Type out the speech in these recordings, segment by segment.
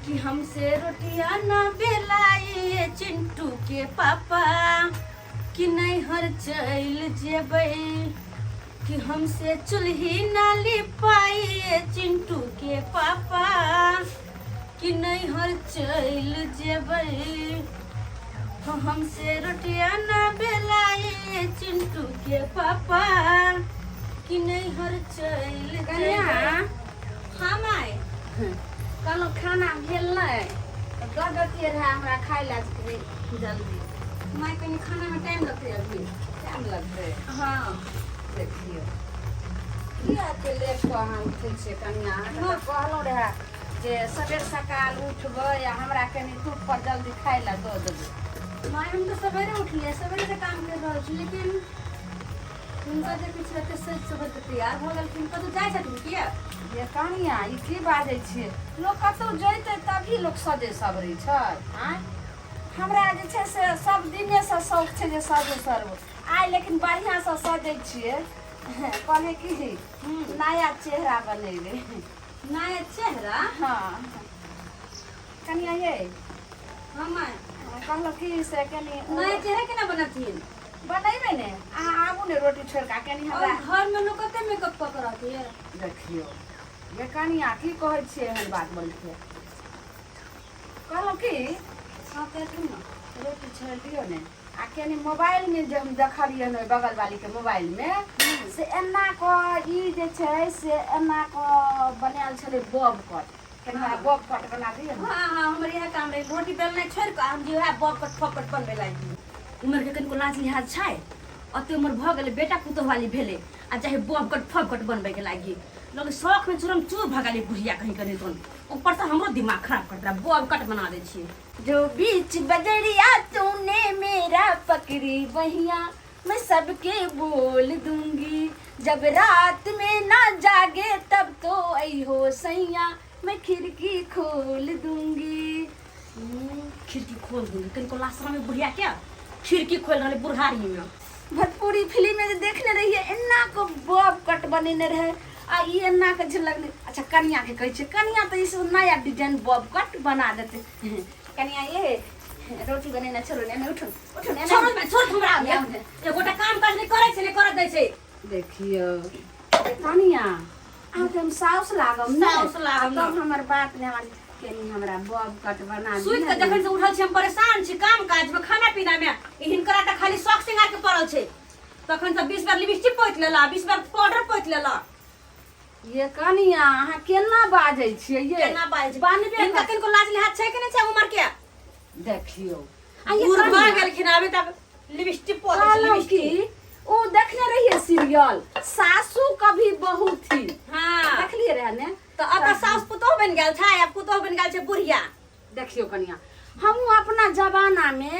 कि हमसे रोटिया ना बेलाई चिंटू के पापा, कि नैहर चलि जेबै, कि हमसे चूल्ही ना लिपाई चिंटू के पापा, कि नैहर चलि जेबै, हमसे रोटिया ना बेलाई चिंटू के पापा, कि नैहर चलि कन्या। जेबै। हाँ माय। कहलहुँ खाना भेल नहि तऽ दऽ दैतियै रहए हमरा खाय लए जल्दी। माय, कनि खानामे टाइम लगतै अभी। टाइम लगतै? हाँ। देखियौ, किया एते लेट कऽ अहाँ उठै छियै कनिया? अहाँके तऽ कहलहुँ रहए जे सबेर सकाल उठबै आ हमरा कनि धूप पर जल्दी खाय लए दऽ देबै। माय, हम तऽ सवेरे उठलियै, सवेरे से काम कर रहल छी, लेकिन हुनका देखै छी एते सज सवर के तैयार भऽ गेलखिन। कतहु जाइ छथिन किया? ये कनिया, ई की बाजै छियै? लोक कतहु जैतै तभी लोक सजै सवरै छै। आँय, हमरा जे छै से सब दिनेसँ शौक छै जे सजू सरू। आइ लेकिन बढ़िआँसँ सजै छियै। कहलियै कि नया चेहरा बनेबै। नया चेहरा? हँ कनिया ये। हाँ माय। कहलहुँ कि से कनि नया चेहरा केना बनथिन? बनेबै ने। अहाँ आबू ने, रोटी छोड़ि कऽ कनि और हमरा घर में लोग कते मेकअप कऽ के रहतियै। देखियौ ये कनिया, की कहै छियै एहन बात बोलते? कहलहुँ कि हाँ, कहथिन ने। रोटी छोड़ि दियौ ने आ कनि मोबाइलमे जे हम देखलियै हन, ओहि बगल वालीके मोबाइलमे से एना कऽ ई जे छै से एना कऽ बनायल छलै बब कट। कनि हमरा बब कट बना दियौ ने। हाँ, हमर इएह काम रहै, रोटी बेलनाइ छोड़ि कऽ हम जे उएह बब कट फब कट बनबै लागि। उमर के कनिको लाज लिहाज छै? अते उमर भऽ गेलै, बेटा पुतोह वाली भेलै आ चाहे बब कट फब कट बनबै के लागि लोग शौक में चूरम चूर भऽ गेलै। बुढ़िया कहीं कहीं तोन ऊपर से हमरो दिमाग खराब कर देला। बब कट बना दै छियै। जो बीच बजरिया तूने मेरा पकड़ी बहिया, मैं सबके बोल दूंगी, जब रात में ना जागे तब तो आई हो सैया, मैं खिड़की खोल दूंगी। खिड़की खोल दूंगी। कनिको लाशरा में बुढ़िया के खिड़की खोल रहलै बुढ़ारी में। भोजपुरी फिल्म में जे देखने रहिए, एना को बब कट बनेने रहे आ ई एना के जे लगले। अच्छा, कनिया के कहै छै, कनिया तऽ ई सब नया डिजाइन बब कट बना देते। कनिया ये, रोटी बनेना छोड़ू ने, उठू उठू ने। छोड़ छोड़ हमरा। आउ ने। एगोटा काम काज नहि करै छै, नहि करऽ दै छै। देखियौ कनिया, अहाँके हम साउस लागब ने? साउस लागब ने। तब हमर बात ने हमर कनि हमरा बब कट बना सुति दिअ के ने। जखन से उठल छी हम परेशान छी, काम काज में, खाना पीना में। ई हिनकरा तऽ खाली शौक श्रृंगार के पड़ल छै। तखन से 20 बार लिपस्टिक पोति लेला, 20 बार पाउडर पोति लेला। ये कनिया, अहाँ केना बाजै छियै ये? केना बाजै छै? बनबे हिनका किनको लाज लिहाज छै कि नहि छै उमर के? देखियौ आ ये बूढ़ भऽ कनिया, गेलखिन, अभी तक लिपस्टिक पोत कहलहुँ कि ओ देखने रहियै सीरियल सासू कभी बहू थी? देखलियै रहए ने? तऽ अतऽ साउस पुतोह बनि गेल छै आ पुतोह बनि गेल छै बुढ़िया। देखियौ कनिया, हमहूँ अपना जमानामे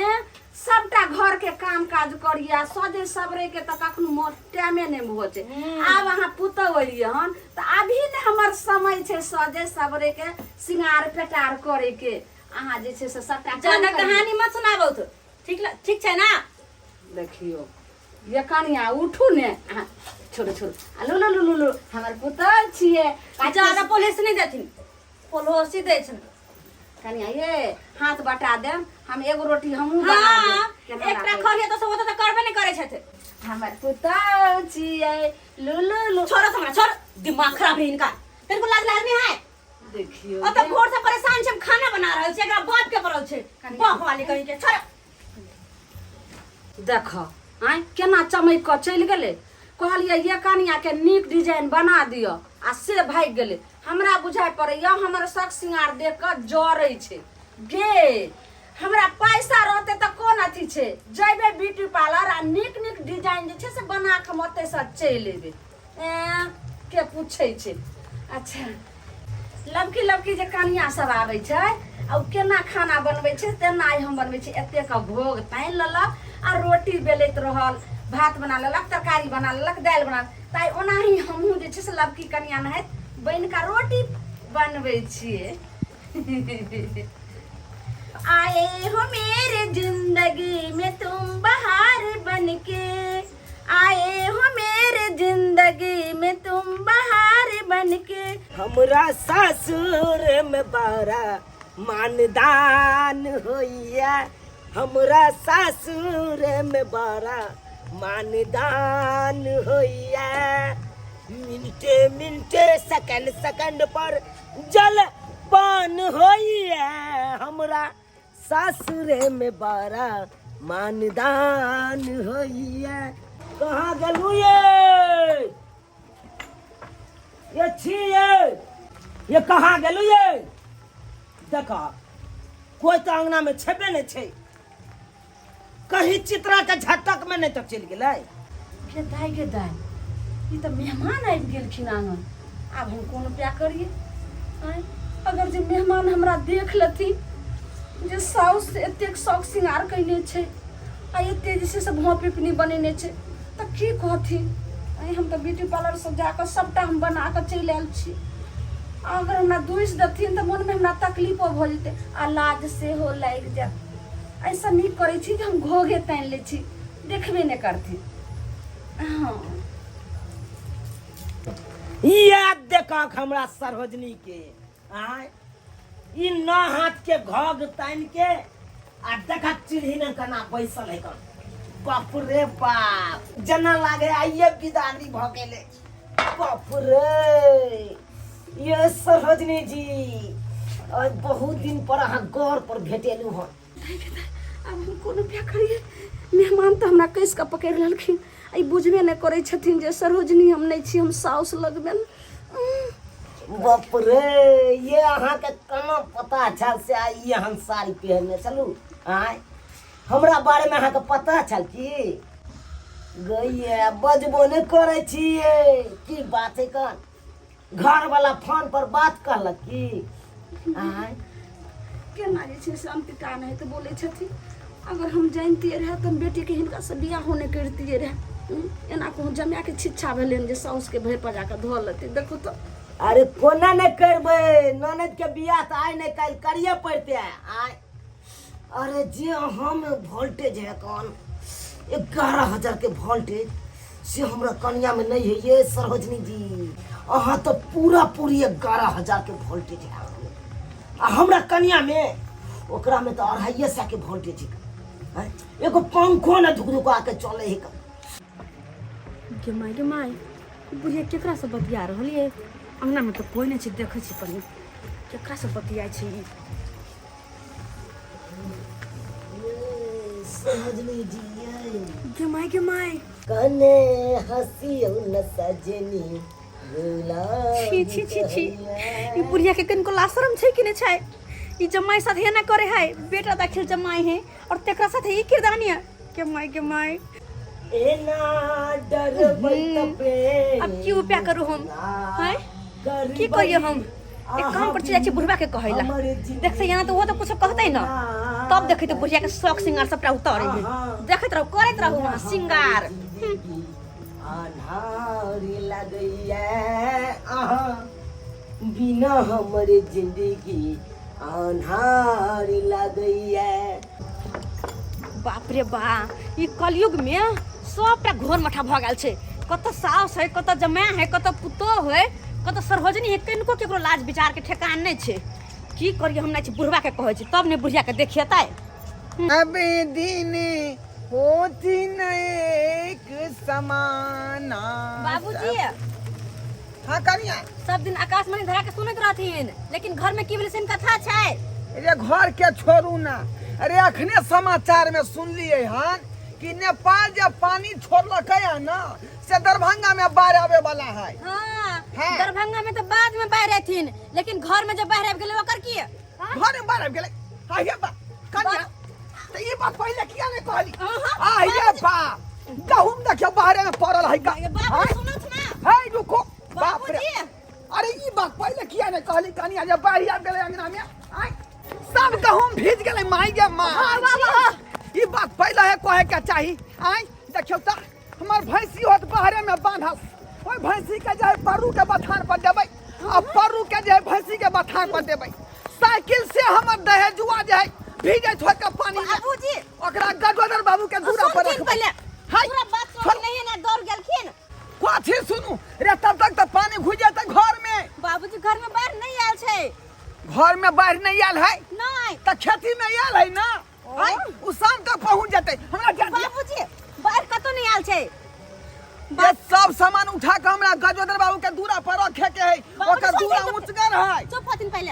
सबटा घरके काम काज करियै, सजे सबरे के तऽ कखनो टाइमे नहि होइ छै। आब अहाँ पुतहु एलियै हन तऽ अभी ने हमर समय छै सजे सबरे के, सिंगार पेटार करैके। अहाँ जे छै से सबटा काम ज्यादा करियै। कहानी मत सुनाबौ तो ठीक ठीक छै ना? देखियौ ये कनिया, उठू ने अहाँ। छोड़ू छोड़ू, आ लो लो लो लो लो, हमर पुतहु छियै। ज्यादा पुलिस नहि देथिन, पड़ोसी दै छनि। कनिया ये, हाथ बटा देम हम, एगो रोटी हमहूँ बना देब। केना एकटा राखै? खरिया तऽ सब ओतऽ तऽ करबे नहि करै छथि। हमर पुतहु छियै, लू लू लू। छोड़ो हमरा, छोड़, दिमाग खराब है इनका। तेरे लाज लाज नहीं है? देखियौ। ओतऽ भोर से परेशान छै हम, खाना बना रहल छी, एकरा बाप के पड़ल छै। बाप वाली कहीं के, छोड़। देख आँय, केना चमकि कऽ चलि गेलै। कहलियै ये कनियाके नीक डिजाइन बना दिअ आ से भागि गेलै। हमरा बुझाइ पड़ैया हमर शक सिंगार देख कऽ जरै छै। गे, हमरा पैसा रहतै तऽ कोन अथी छै, जयबै ब्यूटी पार्लर आ नीक नीक डिजाइन जे छै से बना कऽ हम ओतहिसँ चलि एबै। एँ, के पूछै छै? अच्छा, लबकी लबकी जे कनिया सब आबै छै आ ओ केना खाना बनबै छै, तेना आइ हम बनबै छी। एतेक घोघ तानि लेलक आ रोटी बेलैत रहल, भात बना लेलक, तरकारी बना लेलक, दालि बना। तऽ आइ ओनाही हमहूँ जे छै से लबकी कनिया नहाइत बनि कऽ रोटी बनबै छियै। आए हो मेरे जिंदगी में तुम बहार बनके, आए हो मेरे जिंदगी में तुम बहार बनके। हमरा सासुर में बड़ा मानदान होइया हमरा सासुर में बड़ा मानदान होइया मिनटे मिनटे सेकंड सेकंड पर जल पान होइया हमरा सासुरे में बड़ा मानदान होइया कहाँ गेलू ये ये छी ये कहाँ गेलू ये देखा कोई तो अंगना में छेबे नहीं छै कहीं चित्रा के झटक में नहीं तो चलि गेलै गे दाइ गे दाइ ई तऽ मेहमान आबि गेलखिन आङन आब हम कोन उपाय करियै आँय अगर जे मेहमान हमरा देख लेथिन जे साउस एतेक शौक श्रृंगार कयने छै आ एते जे छै से भौं पिपनी बनेने छै तऽ की कहथिन आँय हम तऽ ब्यूटी पार्लरसँ जाकऽ सभटा हम बना कऽ चलि आयल छी आ अगर हमरा दूसि देथिन तऽ मोनमे हमरा तकलीफो भऽ जेतै आ लाज सेहो लागि जायत एहिसँ नीक करै छी जे हम घोघे तानि लै छी देखबे नहि करथिन हँ याद देखक हमरा सरोजनी के आय ई नौ हाथ के घग तानि के आ देखक चिन्ही ने केना बैसल है कन बाप रे बाप जेना लागे आइए बिदागरी भऽ गेलै बाप रे ये सरोजनी जी आज बहुत दिन पर अहाँ गौर पर भेटेलू हन आब हम कोन उपाय करियै मेहमान तऽ हमरा कसि कऽ पकड़ि लेलखिन आ ई बुझबे नहि करै छथिन जे सरोजनी हम नहि छी हम साउस लगबनि बाप रे ये अहाँके केना पता छल से आइ ई हम साड़ी पहिरने छलहुँ आँय हमरा बारेमे अहाँके पता छल की गैये बजबो नहि करै छियै की बात है कन घरवला फोन पर बात कहलक की आँय केना जे छै से अंतिका नहि तऽ बोलै छथिन अगर हम जानितियै रहए तऽ हम बेटीके हिनकासँ बियाहो नहि करितियै रहए एना कहूँ जमाएके छिच्छा भेलै जे साउसके भरि पर जाकऽ धऽ लेतै देखू तऽ अरे कोना नहि करबै ननद के बियाह तऽ आइ नहि काल्हि करिए पड़तै आइ अरे जे हम वोल्टेज है कौन 11,000 के वोल्टेज से हमरा कनिया में नहीं है ये सरोजनी जी अहाँ तो पूरा पूरी 11,000 के वोल्टेज है आ हमरा कनिया में ओकरा में तो 250 के वोल्टेज है हैं? एगो पंखो न धुक धुका के चले है गे माय गे माय ई बुढ़िया केकरासँ बतिया रहल ये अंगनामे तऽ कोइ नहि छै देखै छी कनि केकरासँ बतियाइ छै ई सजनी जी ये गे माय गे माय कने हसियौ न सजनी गुलाब छी छी छी छी ई बुढ़िया के कनिको लाशरम छै कि नहि छै ई जमाई साथ एना करे है बेटा दाखिल जमाई है और तेकरा साथ ई किरदानी है के माय के माय एना डरबै त प्रेम अब की उपाय करू हम हैं की करिए हम एक काम पर चल जाइ छी बुढ़वा के कहै ला देखते यहाँ तो वो तो कुछ कहते ना तब देखै तो बुढ़िया के शौक श्रृंगार सबटा उतरे है देखैत रहू करैत रहू वहाँ श्रृंगार अन्हार लगैया अहाँ बिना हमर जिंदगी अन्हार लगैया बाप रे बा ई कलयुग में सबटा घोर मठा भऽ गेल छै कतऽ साउस है कतऽ जमाय है कतऽ पुतोह है कतऽ सरहोजनी है कनिको केकरो लाज विचार के ठेकान नहि छै की करियै हम नहि छी बुढ़वा के कहै छी तब ने बुढ़िया के देखियतै अब दिन होती न एक समाना बाबूजी हाँ कनिया सब दिन आकाशवाणी धरा के सुनैत रहथिन लेकिन घर में की भेलै से कथा छै अरे घर के छोड़ू ना अरे अखने समाचार में सुनलिए हन कि नेपाल जब पानी छोड़लकै है ना से दरभंगा में बाढ़ आवे वाला है हाँ, हाँ। दरभंगा में तो बाद में बाढ़ अथिन लेकिन घर में जब बाढ़ आबि गेलै ओकर की हाँ? घर में बाढ़ आबि गेलै आइए बा कनिया तऽ ई बात पहिले किया नहि कहली अहाँ, आइए बा गहूम देखियौ बाहरे में पड़ल है का बाबू सुनत ना है रुको बाप रे बाबूजी अरे ई बात पहिले किया नहि कहली कनिया जे बाढ़ि आबि गेलै अंगना में आँय सब गहूम भीज गेलै माय गे माय ई बात पहिले है कहे के चाही आँय देखियौ तऽ हमर भैंसी होत बाहरे में बान्हल ओहि भैंसी के जे है परू के बथान पर देबै आ परू के जे है भैंसी के बथान पर देबै साइकिल से हमर दहेजुआ जे है भीजैत होत के पानी में बाबूजी ओकरा गजोदर बाबू के दूरा पर सुनथिन रखबै पहिले हाय पूरा बात सुन नहीं ना दौड़ गेलखिन कथी सुनू रे तब तक तऽ पानी घुसि जेतै घर में बाबूजी घर में बाढ़ नहीं आयल छै घर में बाढ़ि नहीं आयल है? नहीं। तऽ खेती में आयल है ना? आय, उ शाम तक पहुंच जेतै। हमरा जा दिअ। बाबूजी, बाढ़ि कतौ नहीं आयल छै। ये सब सामान उठा के हमरा गजोदर बाबू के दूरा पर रखे के है। बाबूजी, ओकर सुन, दूरा सुन, ऊंचगर है। चुप होथिन पहले।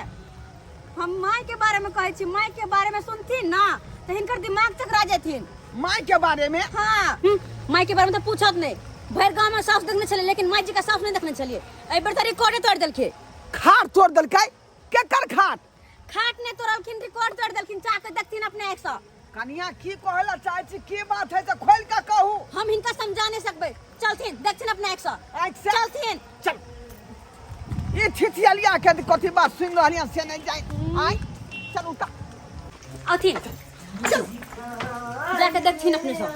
हम माय के बारे में कहै छी, माय के बारे में सुनथिन ना तऽ हिनकर दिमाग चकरा जेथिन। माय के बारे में? हाँ, माय के बारे में तऽ पूछत नहीं। भरि गांव में साउस देखने छलियै, लेकिन माय जी के साउस नहीं देखने छलियै। एहि बेर तऽ रिकॉर्डे तोड़ि देलखिन। खाट तोड़ देलकै? केकर खाट? खाट नहीं तोड़लखिन, रिकॉर्ड तोड़ देलखिन। चाह के देखथिन अपने आँखि सँ। कनिया, की कहै ला चाहै छी, की बात है से खोल के कहू। हम हिनका समझा नहीं सकबै। चलथिन, देखथिन अपने आँखि सँ। आँखि से? चलथिन। चल। ई छिछियलिया के कथी बात सुनि रहलियै से नहीं जाय। आय, चल उठा। अथिन, चल जाके देखथिन अपने सँ।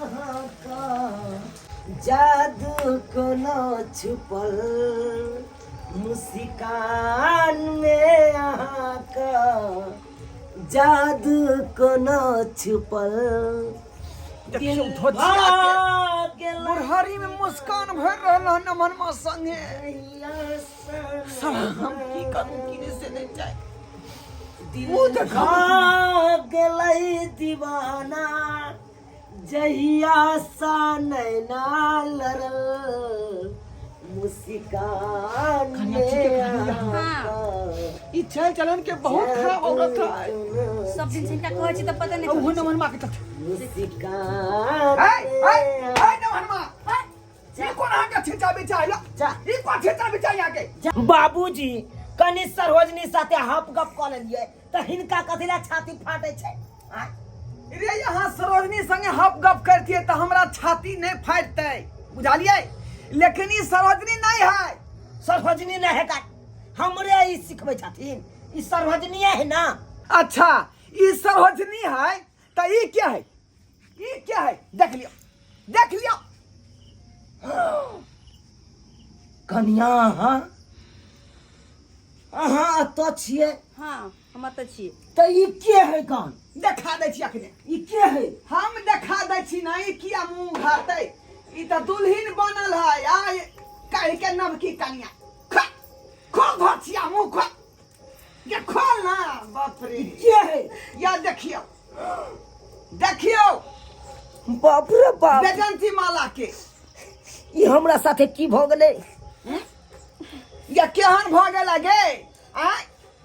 जादू कोनो छुपल मुस्कान में अहाँके, जादू कोनो छुपल। देखियौ धोतिया के बुढ़ारी में मुस्कान भरि रहल हन नमनमा संगे। साला हम की करू की नहीं से नहीं जाए। मुँह देखा गेलै दीवाना जहिया सा नैना लड़ल मुस्कान में। ई चाल चलन के बहुत खराब औरत है। सब दिन से हिनका कहै छी तऽ पता नहीं। ओहो नमनमा के चलते। मुस्कान। ए ए ए नमनमा, ई कोन अहाँ के छिचा बिचा आइला? जा। ई कोन छिचा बिचा यहाँ के? बाबूजी, कनि सरोजनी साथे हप गप कऽ लेलियै तऽ हिनका कथी लए छाती फाटै छै? आँय? रे, यहाँ सरोजनी संगे हप गप करतियै तऽ हमरा छाती नहीं फाटतै, बुझलियै? लेकिन ई सरोजनी नहीं है। सरोजनी नहि हेतै, हमरे ई सिखबै छथिन। ई सरोजनीये है ना? अच्छा, ई सरोजनी है तऽ ई क्या है? ई क्या है? देख लियो, देख लियो। कनिया, अहाँ अहाँ एतऽ छियै? हाँ, हम एतऽ छियै। तऽ ई के है कौन? देखा दै छी अखने। ई के है? हम देखा दै छी ना, ई किया मुंह घातै? ई तऽ दुल्हिन बनल है आ काल्हि के नवकी कनिया। खोल, खोल धोतिया, मुंह खोल के खोल ना। बाप रे, के है? या देखियौ, देखियौ। बाप रे बाप, बेजंती माला के। ई हमरा साथे की भऽ गेलै? या केहन भऽ गेल गे? आँय,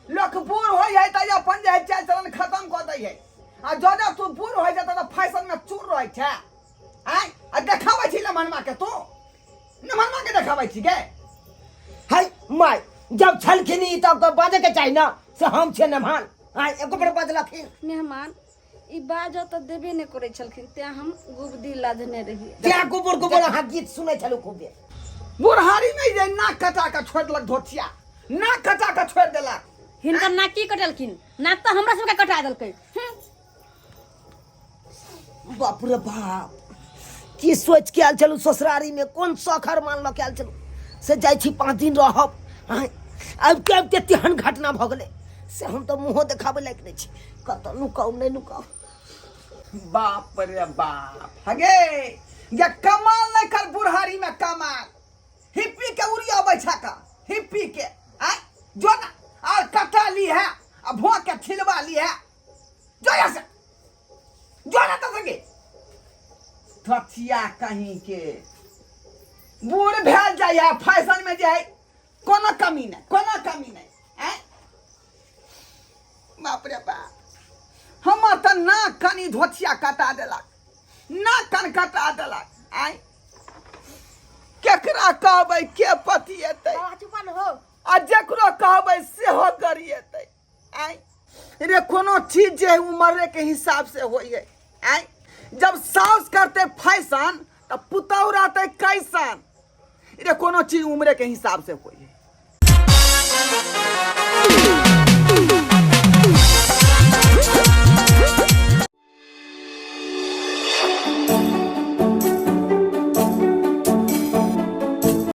लोक बूढ़ होइ है तऽ अपन जे है चारि चलन खत्म कऽ दै है, आ जँ जँ तू बूढ़ होइ छै तऽ फैशन में चूर रहै छै। आँय, आ देखाबै छी नमनमा के? तू नमनमा के देखाबै छी गे? है माय, जब छलखिन ई तब तऽ बाजैके चाही ना से हम छियै मेहमान। आइ एको बेर बजलखिन? मेहमान, ई बाजऽ तऽ देबे नहि करै छलखिन, तेँ हम गुबदी लादने रहियै। तेँ गोबर गोबर अहाँ गीत सुनै छलहुँ खूबे। बुढ़ारी में जे नाक कटा के छोड़ देलक धोतिया, नाक कटा के छोड़ देलक। हिनकर नाक की कटलखिन? नाक तऽ हमरा सबके कटा देलकै। बाप रे बाप, की सोच के आयल छलहुँ ससुरारी में, कोन शौक मान लऽ के आयल छलहुँ से जाइ छी 5 दिन रहब, आँय, आबिते आबिते तेहन घटना भऽ गेलै से हम तऽ मुँहो देखाबै लायक नहि छी। कतऽ नुकाउ, नहि नुकाउ। बाप रे बाप, हगे ये कमाल नहीं कर बुढ़ारी में कमाल। हिप्पी के उड़िया बैठा का हिप्पी के आय जो ना और कटा ली है आ भो के छिलवा ली है। जो यहाँ से जो ना तो सके थथिया कहीं के बूढ़ भेल जाय है फैशन में जे है कोनो कमी नहीं, कोनो कमी नहीं। आय बाप रे बाप, हमर तऽ नाक कनी धोतिया कटा देलक, नाक कन कटा देलक। आय, केकरा कहबै के पतिएतै? आ जकरो कहबै सेहो गरिएतै। आय रे, कोनो चीज जे है उम्रे के हिसाब से होइ है। आय, जब साउस करते फैशन तऽ पुतहु रहते कैसन? रे, कोनो चीज उम्रे के हिसाब से होइ है।